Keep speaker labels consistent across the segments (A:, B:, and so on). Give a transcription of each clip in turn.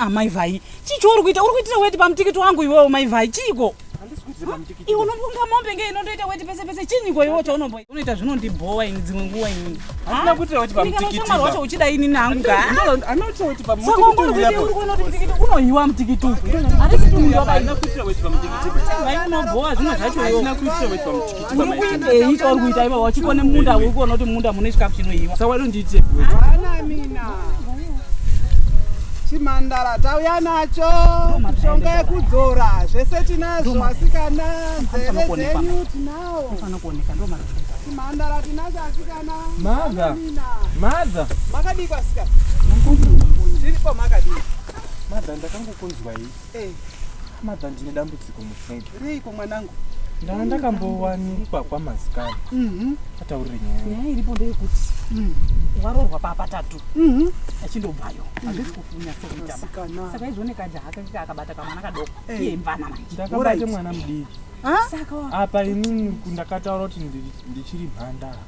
A: Aa mai Vhai, chii chouri kuita? Uri kuitira weti pamutikiti wangu iwewo mai Vhai, chiiko? Iwe unofunga mombe ngei inondoita weti pese pese, chinyiko iwewo chaunombo unoita zvinondibhowa ini dzimwe nguva ini.
B: Handina kuitira weti pamutikiti.
A: Shamwari wacho uchida ini nangu ka.
B: Handina kuitira weti pamutikiti.
A: Saka ungori kuita uri kuona kuti mutikiti unohiwa mutikiti uyu. Handisi kuhiwa bai.
B: Handina kuitira weti pamutikiti.
A: Vai unobhowa zvimwe zvacho iwewo.
B: Handina kuitira weti pamutikiti.
A: Uri kuitei chauri kuita iwewe wachikone munda uri kuona kuti munda mune chikafu chinohiwa.
B: Saka wadondiite weti.
C: Ana mina. Chimandara tauya nacho, mishonga yekudzora, zvese tinazvo asikana, nzeve dzenyu tinawo. Chimandara tinacho asikana.
B: Mother. Mother.
C: Makadii kwasikana? Tiripo makadii?
B: Mother ndakangokunzwai.
C: Eh.
B: Mother ndine dambudziko mufunge.
C: Reiko mwanangu?
B: Ndanga ndakambowanikwa kwamazikana.
C: Mhm.
B: Ataurire nyaya.
A: Nyaya iripo ndeyekuti waroorwa papatatu
C: Mhm.
A: achindobvayo hazvisi kufunya sekuita ba.
C: Asikana.
A: Saka izvone kajaha kake akabata kamwana kadoko
C: Eh.
A: iye mvana manje.
B: Ndakabata
C: Alright.
B: mwana mudiki.
C: Ha?
A: Saka
B: Apa inini ndakataura kuti ndichiri mhandara.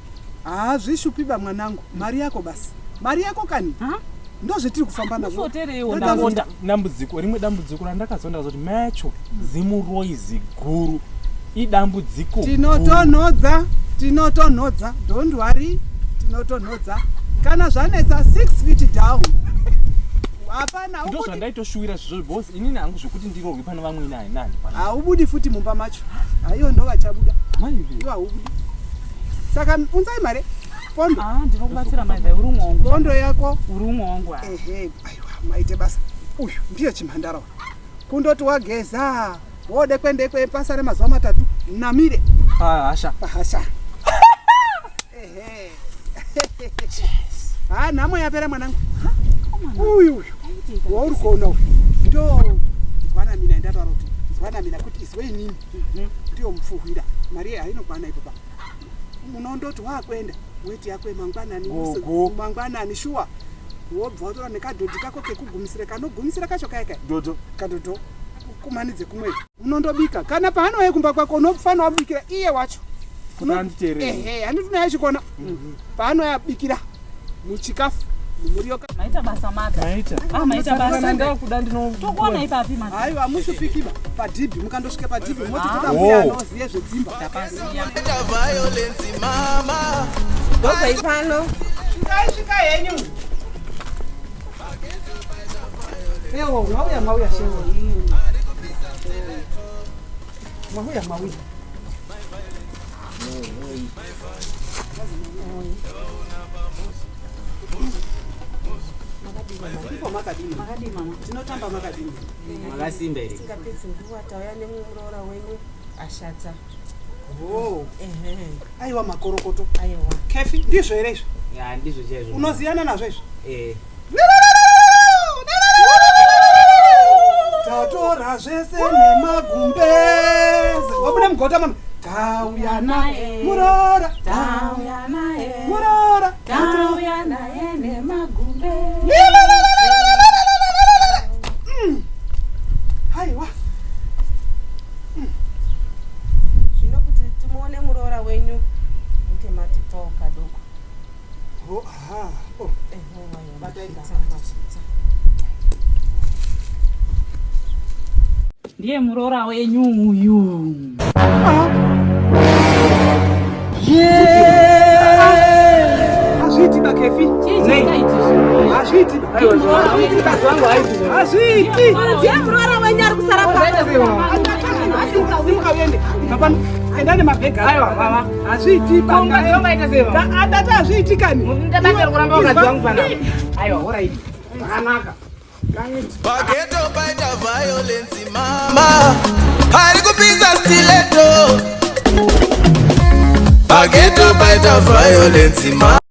C: Hazvishupiba mwanangu, mari yako basi. Mari yako kani?
A: Ha?
C: Ndozvetiri kufamba nazvo.
A: Usotereiwo
C: Ndotanga-
A: ndabonda.
B: Dambudziko rimwe dambudziko randakazoona ndakazoti macho zimuroi ziguru idambudziko guru.
C: Tinotonhodza, tinotonhodza. Don't worry, tinotonhodza. Kana zvanetsa 6 feet down. Hapana,
B: Ndo
C: haubudi.
B: zvandaitoshuwira zvizvozvo because inini hangu zvekuti ndirorwe pane vamwe ini nani.
C: Haubudi futi mumba macho. Haiyo ndo vachabuda.
B: Maive.
C: Iwe haubudi. Saka unzai mare. Pondo.
A: Ah, ndinokubatsira mai Vhai, uri umwe wangu.
C: Pondo yako.
A: Uri umwe wangu. ah.
C: Ehe, aiwa, maite basa. Uyu ndiye chimhandara uyu. Kundoti wageza, wode kwende basa remazuva matatu, namire
B: Pahasha.
C: pahasha. Ehe. Ha, nhamo yapera mwanangu. Uyu uyu wauri kuona uyu ndo nzwana mina ndataura kuti nzwana mina kuti izwe inini ndiyo mupfuhwira mari hainokwana ipo pa munondoti wakwenda weti yako mangwanani
B: Gogo.
C: mangwanani shuwa wobva watora nekadhodhi kako kekugumisira kanogumisira kacho kaya kaya
B: Dodo.
C: kadhodho kumanidze kumwe unondobika kana paanouya kumba kwako unofanira wabikira iye wacho
B: Kuti anditeerere.
C: ehe handiti unaye chikona paanouya abikira muchikafu mumuriwo
A: Maita basa mata.
B: Maita.
A: Ah, maita basa.
B: Ndakuda ndino
A: Tokuona ipapi mata.
C: haiwa mushupikiba padhibhi mukandosvika padhibhi moti toda
B: Oh.
C: mbuya anoziye zvedzimba
D: Violence mama.
E: Gogo ipano.
C: svikai svikai henyu ewo mauya mauya shewo mauya mauya Ipo makadini
A: Makadii mama?
C: tinotamba makadini
F: Makasimba here?
E: Tingapedzi nguva tauya nemuroora wenyu ashatsa.
C: oh
E: Ehe.
C: aiwa makorokoto
E: Aiwa.
C: kefi ndizvo here izvi
F: Ya, ndizvo chaizvo.
C: unoziyana nazvo izvi
F: Eh.
C: Tatora zvese nemagumbeze wabuda mugota mama tauya naye muroora
A: Tauya naye.
C: muroora
A: Tauya naye nemagumbe.
C: Haiwa
E: Zvino kuti timuone muroora wenyu muite matipawo kadoko.
C: Oh, aha. Oh.
E: Ehe, aiwa,
C: Batai
E: mazvita, mazvita.
A: Ndiye muroora wenyu uyu.
C: Hazviiti bakefi
A: Chii chisingaiti izvi?
C: hazviiti hazviiti
E: Ndiye muroora wenyu ari kusara pano.
C: simuka uende Baba, enda nemabhegi aiwa baba hazviiti data hazviiti kani
D: Pageto paita violence mama. Ari kupisa stiletto. Pageto paita violence mama.